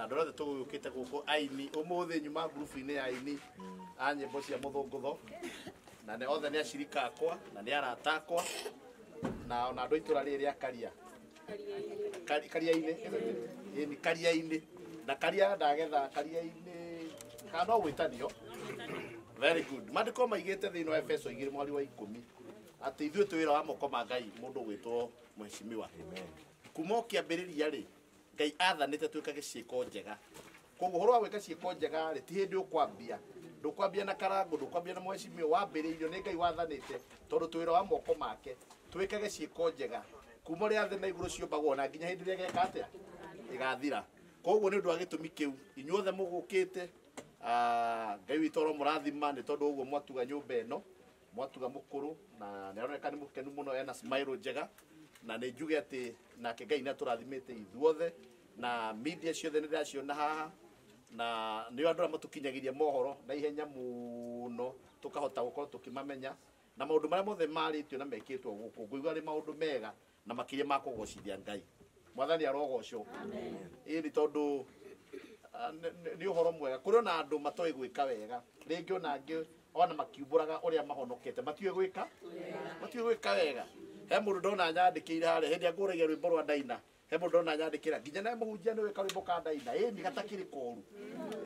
Na andũ othe tũgũkĩte gũkũ aini ũmũthĩ nyuma ngurubu-inĩ ya aini a nyĩmbo cia mũthũngũtho na nĩ othe nĩ acirika akwa na nĩ arata akwa na ona andũ a itũra rĩrĩ rĩa Karia Karia-inĩ ĩni Karia-inĩ na Karia ndagetha Karia-inĩ kana no gwĩtanio. Very good. Maandĩko maigĩte thĩinĩ wa Efeso 2 mweri wa 10 atĩ ithuĩ twĩ wĩra wa moko ma Ngai mũndũ ũgwĩtwo mheshimiwa. Kuma ũkĩambĩrĩria rĩ Ngai athanĩte twĩkage ciĩko njega. Koguo ũhoro wa gwĩka ciĩko njega rĩ ti hĩndĩ ũkwambia. Ndũkwambia na karango, ndũkwambia na mheshimiwa, wambĩrĩirio nĩ Ngai wathanĩte tondũ twĩ wĩra wa moko make twĩkage ciĩko njega kuma ũrĩa thĩ na igũrũ ciũmbagwo na nginya hĩndĩ ĩrĩa ĩgeka atĩa ĩgathira. Koguo nĩ ũndũ wa gĩtũmi kĩu inyuothe mũgũkĩte Ngai witũ aromũrathima nĩ tondũ ũguo mwatuga nyũmba ĩno mwatuga mũkũrũ na nĩ aroneka nĩ mũkenu mũno ena smile njega na nĩ njuge atĩ nake Ngai nĩ atũrathimĩte ithuothe na media ciothe nĩ ndĩraciona haha na nĩo andũ arĩa matũkinyagĩria mohoro na ihenya mũno tũkahota gũkorwo tũkĩmamenya na maũndũ marĩa mothe marĩtio na mekĩtwo gũkũ ngũigua arĩ maũndũ mega na makĩria ma kũgocithia Ngai. Mwathani arogocwo. Ĩĩ nĩ tondũ nĩ ũhoro mwega kũrĩ ona andũ matoĩ gwĩka wega rĩngĩ ona angĩ ona makiumbũraga ũrĩa mahonokete matiũĩ gwĩka wega. He mũndũ ndona nyandĩkĩire harĩa hĩndĩ ĩrĩa ngũragia rwĩmbo rwa Ndaina he mũndũ ndona nyandĩkĩra nginya nawe mũhunjia nĩ wĩka rwĩmbo ka Ndaina ĩĩ nĩ gatakĩrĩ koru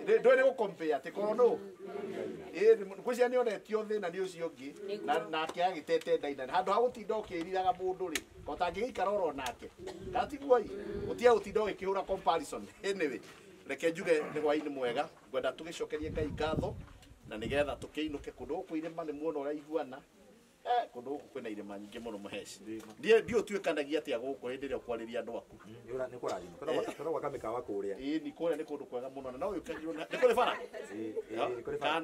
ndũĩ nĩ gũkompea atĩ korwo nũ ĩĩ ngwĩciria nĩ onetio thĩna nĩ ũcio ũngĩ nake agĩtete Ndaina handũ ha gũtinda ũkĩriraga mũndũ rĩ kotangĩgĩikara oro nake kana tiguo ĩ ũtige gũtinda ũgĩkĩhũra comparison. Anyway, reke njuge nĩ hwaĩ-inĩ mwega ngwenda tũgĩcokerie Ngai ngatho na nĩgetha tũkĩinũke kũndũ gũkũ irĩma nĩ muona ũrĩa ihuana kũndũ gũkũ kwĩna irĩma nyingĩ mũno mũheci ndiũ ũtuĩkanagia atĩa gũkũ hĩndĩ ĩrĩa ũkwarĩria andũ aku nĩ kũrathima tũragwaka mĩkawa kũrĩa ĩĩ nĩ kũrĩa nĩ kũndũ kwega mũno na no ũkagirwo nĩ kũrĩ bara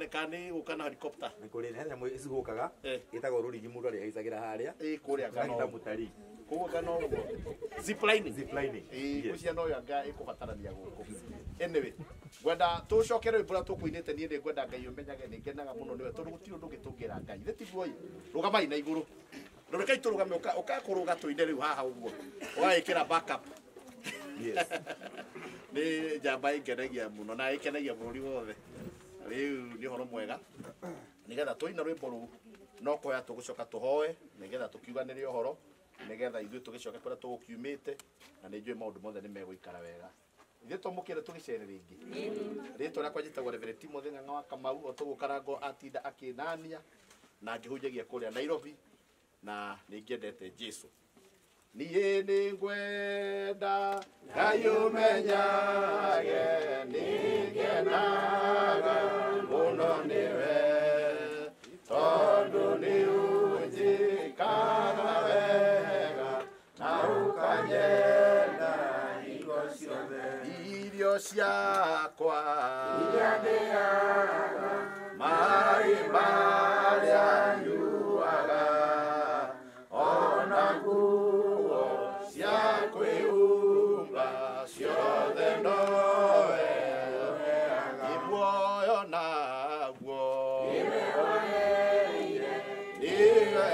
kana nĩ gũka na helicopter nĩ kũrĩ he nyamũ icigũkaga ĩtagwo rũrigi mũndũ arĩhaicagĩra harĩa ĩĩ kũrĩa kana mũtari koguo kana ũguo ziplining ĩĩ ngwĩciria no yo anga ĩkũbatarania gũkũ. Anyway, ngwenda tũcokere rwĩmbo rũrĩa tũkũinĩte niĩ nĩ ngwenda Ngai ũmenyage nĩ ngenaga mũno nĩwe tondũ gũtirĩ ũndũ ũngĩ tũngĩra Ngai thĩ tiguo ĩ rũgamai na igũrũ rũrekai tũrũgame ũkakũrũga tũine rĩu haha ũguo ũgagĩkĩra backup. Yes. Nĩ njamba ĩngenagia mũno na ĩkenagia bũrũri wothe. Rĩu nĩ ũhoro mwega nĩgetha tũina rwĩmbo rũu no kũhoya tũgũcoka tũhoe nĩgetha tũkiuganĩre ũhoro nĩgetha ithuĩ tũgĩcoke kũrĩa tũgũkiumĩte na nĩ njũĩ maũndũ mothe nĩ megũikara wega. Ithuĩ twamũkĩre tũgĩcere rĩngĩ. Rĩtwa rĩakwa njĩtagwo Reverend Timothy Ng'ang'a wa Kamau o tũguo Karango atinda akĩnania na ngĩhunjagia kũrĩa Nairobi na nĩ ngĩendete Jesu. Niĩ nĩ ngwenda Ngai ũmenyage nĩ ngenaga mũno nĩwe tondũ nĩ ũnjĩkaga wega na ũkanyenda hingo ciothe irio ciakwa iria ndĩaga maĩ marĩa nyuaga ona nguo cia kwĩhumba ciothe nowe ũheaga muoyo naguo nĩwe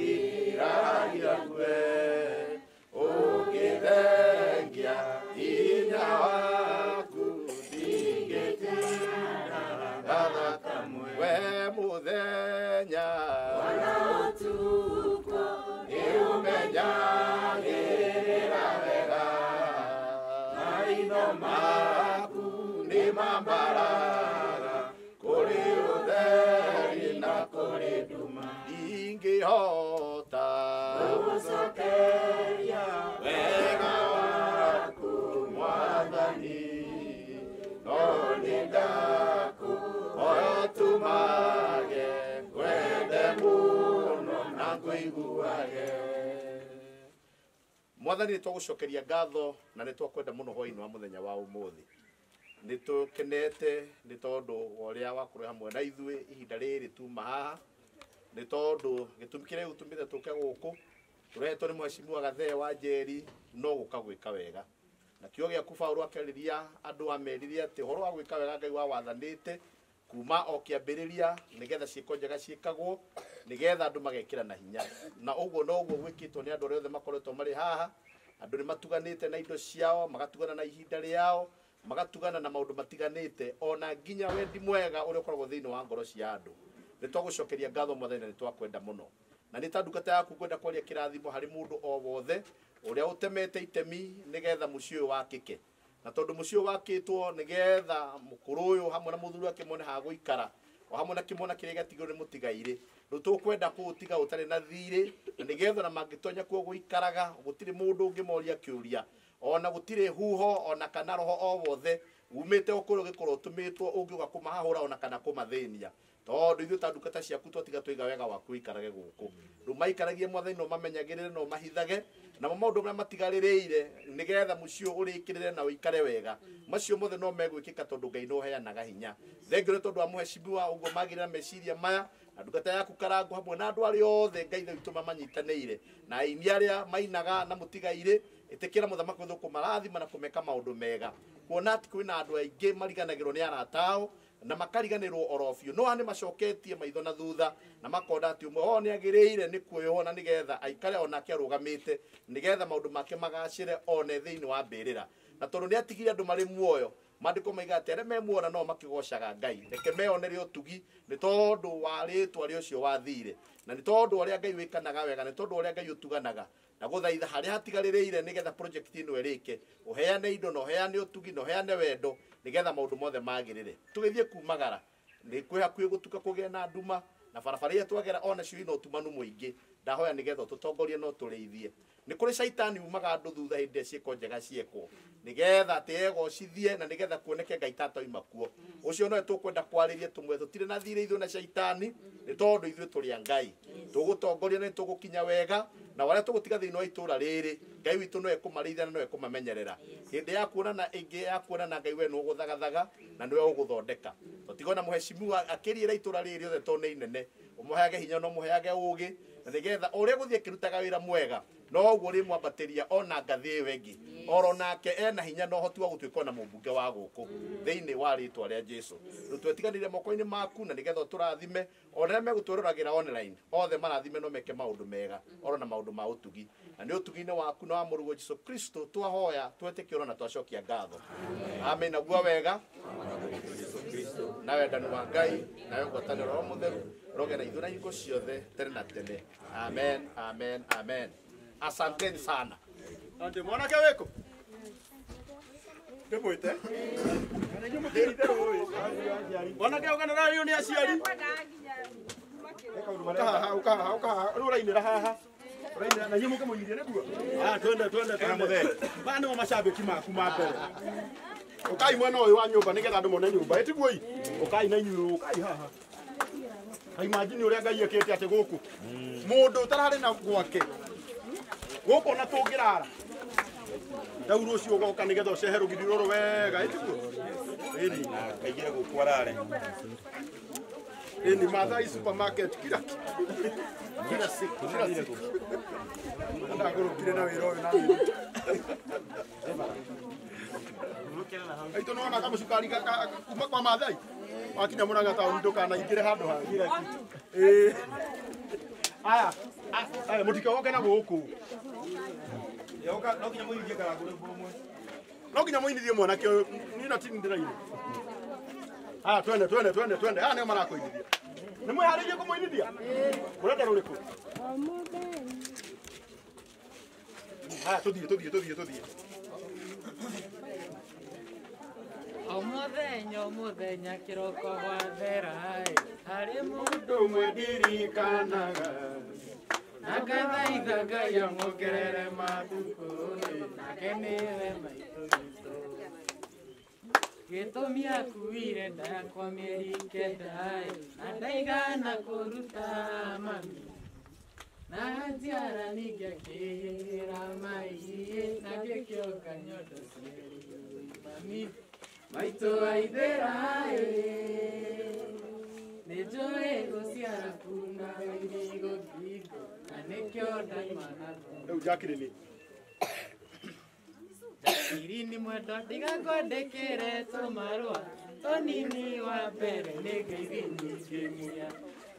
ũgiragia ngue ũngĩthengia hinya waku ndingĩtinda gathakamwe we mũthenya ona ũtukũ nĩũmenyagĩrĩra wega maitho maku nĩ mambaraga kũrĩ ũtheri na kũrĩ nduma ndingĩhota gũgũcokeria wega waku Mwathani no nĩ ndakũhoya ũtũmage ngwende mũno na ngũiguage. Mwathani nĩ twagũcokeria ngatho na nĩ twakwenda mũno hwaĩ-inĩ wa mũthenya wa ũmũthĩ. Nĩ tũkenete nĩ tondũ wa ũrĩa wakorwo hamwe na ithuĩ ihinda rĩrĩ tuma haha nĩ tondũ gĩtũmi kĩrĩa gĩtũmĩte tũke gũkũ tũrehetwo nĩ mheshimiwa Gathee wa Njeri no gũka gwĩka wega na kĩo gĩaku Paũlũ akĩarĩria andũ amerire atĩ ũhoro wa gwĩka wega Ngai wawathanĩte kuma o kĩambĩrĩria nĩgetha ciĩko njega ciĩkagwo nĩgetha andũ magekĩra na hinya na ũguo noguo gwĩkĩtwo nĩ andũ arĩa othe makoretwo marĩ haha. Andũ nĩ matuganĩte na indo ciao magatugana na ihinda rĩao Magatugana na maũndũ matiganĩte ona nginya wendi mwega ũrĩa ũkoragwo thĩinĩ wa ngoro cia andũ. Nĩ twagũcokeria ngatho Mwathani na nĩ twakwenda mũno. Na nĩ ta ndungata yaku ngwenda kwaria kĩrathimo harĩ mũndũ o wothe ũrĩa ũtemete itemi nĩgetha mũciĩ ũyũ wakĩke. Na tondũ mũciĩ ũyũ wakĩtwo nĩgetha mũkũrũ ũyũ hamwe na mũthuri wake mone ha gũikara o hamwe na kĩmwana kĩrĩa gĩatigirwo nĩ mũtigairĩ. Rĩu tũkwenda kũũtiga ũtarĩ na thirĩ na nĩgetha ona mangĩtonya kuo gũikaraga gũtirĩ mũndũ ũngĩmoria kĩũria ona gũtirĩ huho ona kana roho o wothe umĩte ũkũrũ ũgĩkorwo ũtũmĩtwo ũngĩũka kũmahahũra ona kana kũmathĩnia. Tondũ ithuĩ ta ndungata ciaku twatiga twaiga wega waku ũikarage gũkũ. Rĩu maikaragie Mwathani no mamenyagĩrĩre no mahithage namo maũndũ marĩa matigarĩrĩire nĩgetha mũciĩ ũyũ ũrĩkĩrĩre na ũikare wega. Macio mothe no megwĩkĩka tondũ Ngai nĩ ũheanaga hinya. Thengiũ nĩ tondũ wa mũhecimiwa ũguo magĩrĩra meciria maya na ndungata yaku Karangũ hamwe na andũ arĩa othe Ngai ithe witũ mamanyitanĩire na aini arĩa mainaga na mũtigairĩ. Ĩtĩkĩra mũthamaki witũ kũmarathima na kũmeka maũndũ mega. Kuona atĩ kwĩna andũ aingĩ mariganagĩrwo nĩ arata ao na makariganĩrwo oro biũ. No aya nĩ macoketie maitho na thutha na makona atĩ ũmwe wao nĩ agĩrĩire nĩ kuoywo na nĩgetha aikare onake arũgamĩte nĩgetha maũndũ make magacĩre one thĩinĩ wa mbĩrĩra. Na tondũ nĩ atigire andũ marĩ muoyo, maandĩko maiga atĩ arĩa me muoyo no makĩgocaga Ngai. Reke meyonere ũtugi nĩ tondũ wa rĩtwa rĩa ũcio wathire na nĩ tondũ ũrĩa Ngai wĩkanaga wega, nĩ tondũ ũrĩa Ngai ũtuganaga. Na gũthaitha harĩa hatigarĩrĩire nĩgetha project ĩno ĩrĩke, ũheane indo na ũheane ũtugi na ũheane wendo nĩgetha maũndũ mothe magĩrĩre. Tũgĩthiĩ kumagara nĩ kwĩ hakuhĩ gũtuka kũgĩe na nduma na barabara iria twagera onacio ina ũtumanu mũingĩ. Ndahoya nĩgetha ũtũtongorie na ũtũrĩithie. Nĩ kũrĩ caitani umaga andũ thutha hĩndĩ ĩrĩa ciĩko njega ciekwo nĩgetha atĩ egocithie na nĩgetha kuoneke Ngai tatoima kuo. Ũcio nowe tũkwenda kwarĩria tũmwe tũtirĩ na thirĩ ithuĩ na caitani nĩ tondũ ithuĩ tũrĩ a Ngai. Tũgũtongoria na nĩtũgũkinya wega na warĩa tũgũtiga thĩinĩ wa itũũra rĩrĩ Ngai witũ nowe kũmarĩithia na nowe kũmamenyerera. Hĩndĩ ya kuonana ĩngĩ ya kuonana Ngai we nĩwe ũgũthagathaga na nĩwe ũgũthondeka. Tũtigona mũhecimiwa akĩriĩra itũũra rĩrĩ rĩothe tondũ nĩ inene. Ũmũheage hinya na ũmũheage ũũgĩ na nĩgetha ũrĩa gũthiĩ akĩrutaga wĩra mwega noguo ũrĩmwambatĩria ona ngathĩ ĩyo ĩngĩ. Oro nake ena hinya na ũhoti wa gũtuĩka ona mũmbunge wa gũkũ thĩinĩ wa rĩtwa rĩa Jesũ. Rĩu twetiganĩire moko-inĩ maku na nĩgetha ũtũrathime ona arĩa megũtwĩroragĩra online othe marathime no meke maũndũ mega oro na maũndũ ma ũtugi. Na nĩ ũtugi-inĩ waku na wa mũrũguo Jesũ Kristo twahoya twetĩkĩrwo na twacokia ngatho. Amen. Naguo wega na wendani wa Ngai nayo ngwatanĩro Roho Mũtheru roge na ithuĩ na hingo ciothe tene na tene. Amen, amen, amen. Asanteni sana. Ande mwanake weko. Ndimwite. Mwanake ukanara riu ni aciari. Ukahaha ukahaha ukahaha riu urainira haha. Urainira na inyuĩ mũkĩmũinithie nĩguo. Ah, twende twende twende. Maya nĩmo macambĩki maku ma mbere. Ukai mwena ũyũ wa nyũmba nĩgetha andũ mone nyũmba. Ĩtiguo ii. Ukai na inyuĩ ukai haha. Imagine ũrĩa Ngai ekĩte atĩ gũkũ. Mũndũ ũtararĩ na gwake. Gũkũ na tũngĩrara. Rĩu rũciũ ũgoka nĩgetha ũcehe rũgiri rũrũ wega, ĩtiguo? Ĩni. Kaingĩre gũkũ arare. Ĩni Mathai supermarket kila kila siku kila siku. Ndagũrũkire na wĩra ũyũ na niĩ. Aitũ nĩwona kamũcukari kuma kwa Mathai. Wakinya Mũrang'a taũni ndũkanaingĩre handũ hangĩ. Ĩĩ. Aya, aya mũtikogoke na gũkũ. No nginya mũinithie Karangũ rwĩmbo rũmwe. No nginya mũinithie mwanake ũyũ, niĩ na tini ndĩraina. Aya twende twende twende twende. Aya nĩo marakũinithia. Nĩ mwĩharĩirie kũmũinithia? Mũrenda rũrĩkũ? Aya tũthiĩ tũthiĩ tũthiĩ tũthiĩ. O mũthenya o mũthenya kĩroko gwathera harĩ mũndũ ũmwe ndirikanaga na ngathaitha Ngai amuongerere matukũ nake nĩwe maitũ witũ. Gĩtũmi akuire nda yakwa mĩeri kenda na ndaigana kũruta mami na njiara ningĩ akĩhĩra mai na ngĩkĩonga nyondo cierĩ mami maitũ aithĩra nĩ njũĩ gũciara kuna irigo ngingo na nĩkĩo ndaima na Rĩu Jacqueline. Jacqueline mwendwa ndigakwandĩkĩre tũmarũa tũnini wa mbere nĩ ngeithi nyingĩ muya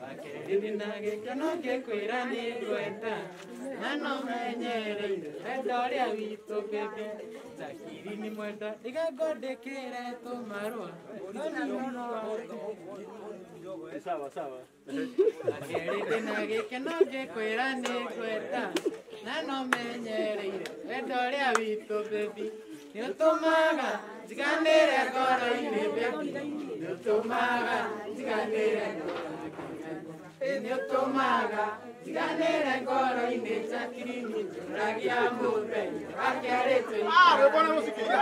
Wakerĩ na gĩkeno ngĩkwĩra nĩ ngwenda na no menyereire wendo ũrĩa witũ baby Jakiri ni mwenda ndigangondĩkĩre tũmarũa. Sawa sawa. Wakerĩ ndĩna gĩkeno ngĩkwĩra nĩ ngwenda na no menyereire wendo ũrĩa witũ baby nĩ ũtũmaga njiganĩre ngoro-inĩ baby nĩ ũtũmaga njiganĩre ngoro-inĩ nĩ ũtũmaga njiganĩre ngoro-inĩ Jacqueline njũragia mũthenya wakerĩ Ah, rwĩmbo nĩ rũcikĩire.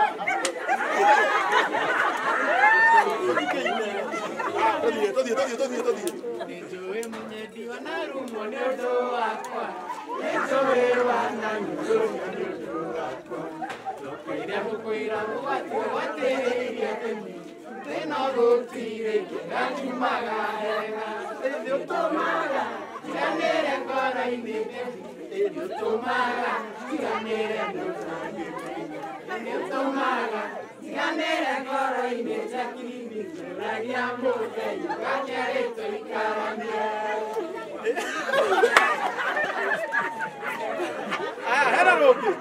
Rũcikĩire. Ah, tũthiĩ tũthiĩ tũthiĩ tũthiĩ tũthiĩ. Nĩnjũĩ mũnyendi wanarumwo nĩ ũndũ wakwa nĩnjũĩ wananyũrũrio nĩ ũndũ wakwa Ndokeire gũkwĩra ũgwati ũgwatĩrĩirie tĩmi thĩna gũtirĩ kĩnganjumaga hega nĩ ũtũmaga njiganĩre ngoro-inĩ nĩ ũtũmaga njiganĩre ngoro-inĩ nĩ ũtũmaga njiganĩre ngoro-inĩ Jacqueline njũragia mũthenya wakerĩ tũikaranie. Ah, hena rũngĩ.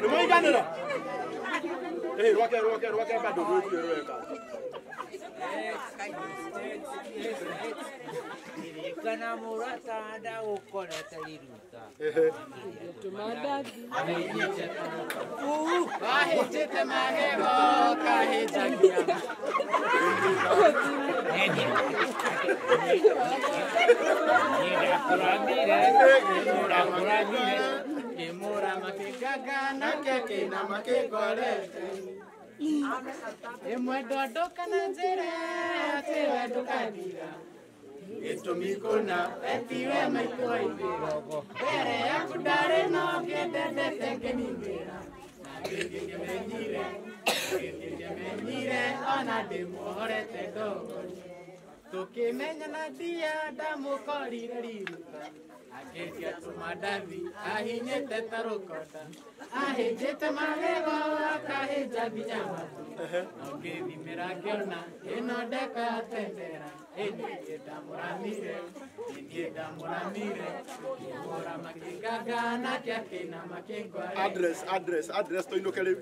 Nĩ mwaiganĩra? Rwake rwake rwake bado rwĩtie rweka. Kana mũrata ndagũkorete riruta. Wahĩnjĩte magego kahĩnjagia. Ndakũramire ngĩmũra makĩngaga nake kĩinama kĩngorete. Ĩmwe ndũka na njĩra atĩ we ndũkandiga gĩtũmi kũna etiwe maitũ aingĩra mbere yaku ndarĩ no ngĩndendete ngĩningĩra na ngĩmenyire ngĩmenyire ona ndĩmuohorete ndogo tũkĩmenyana ndia ndamũkorire riruta akĩtia tũmandathi ahinyĩte ta rũkonda ahĩnjĩte magego akahĩnja nginya matũ no ngĩthimĩra ngĩona ĩno ndeka yatendera ĩniĩ ndamũramire ĩniĩ ndamũramire ngĩmũra makĩngaga nake akĩinama kĩngware. Address address address tũinũke rĩu.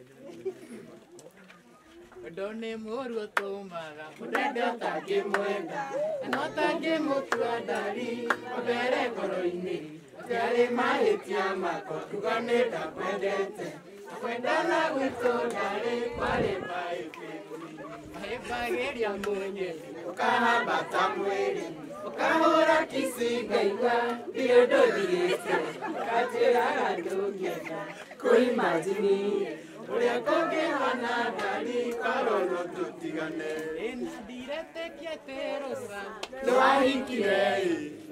Wendo nĩ mũũru ũtũmaga mũndende ũtangĩmwenda na ũtangĩmũtua ndari mbere ngoro-inĩ matiarĩ mahĩtia makwa kuga nĩ ndakwendete kwendana gwitũ ndarĩ kwarĩ mahĩmbagĩria mũnyeni ũkahambata mwĩrĩ ũkahũra kici ngaigua ndirĩ ũndũ thirĩte ũkanjĩraga ndũngĩenda kũimajini ũrĩa kũngĩhana ndari korwo no tũtigane. Ndiretĩkia atĩ rũca nĩwahikire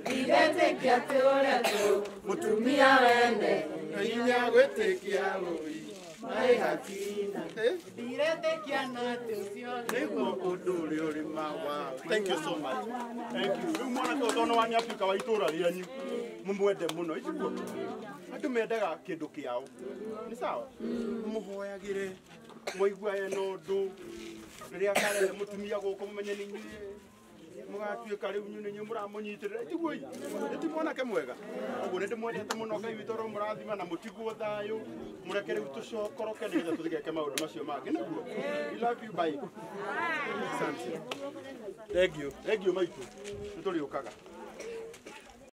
ndiretĩkia atĩ ũrĩa tũ mũtumia wene Hinya gwĩtĩkia ũi. maĩ hatina ndiretĩkia na atĩ ũcio Nĩguo ũndũ ũrĩa ũrĩ mawa. Thank you so much. Thank you. Rĩu mwanake ũyũ tondũ waniatuĩka wa itũũra rĩanyu mũmwende mũno itiguo andũ mendaga kĩndũ kĩao nĩ sawa mũhoyagĩre mwaigua ena ũndũ rĩrĩa akarehe mũtumia gũkũ mũmenye nĩ inyuĩ mũgatuĩka rĩu inyuĩ nĩ inyuĩ mũramũnyitĩrĩra itiguo ĩ ti mwanake mwega ũguo nĩ ndĩmwendete mũno Ngai witũ aromũrathima na mũtigwo thayũ mũreke rĩu tũcokoroke nĩgetha tũthigeke maũndũ macio mangĩ nĩguo. We love you, bye. Asante. Thank you. Thank you maitũ nĩ tũrĩũkaga.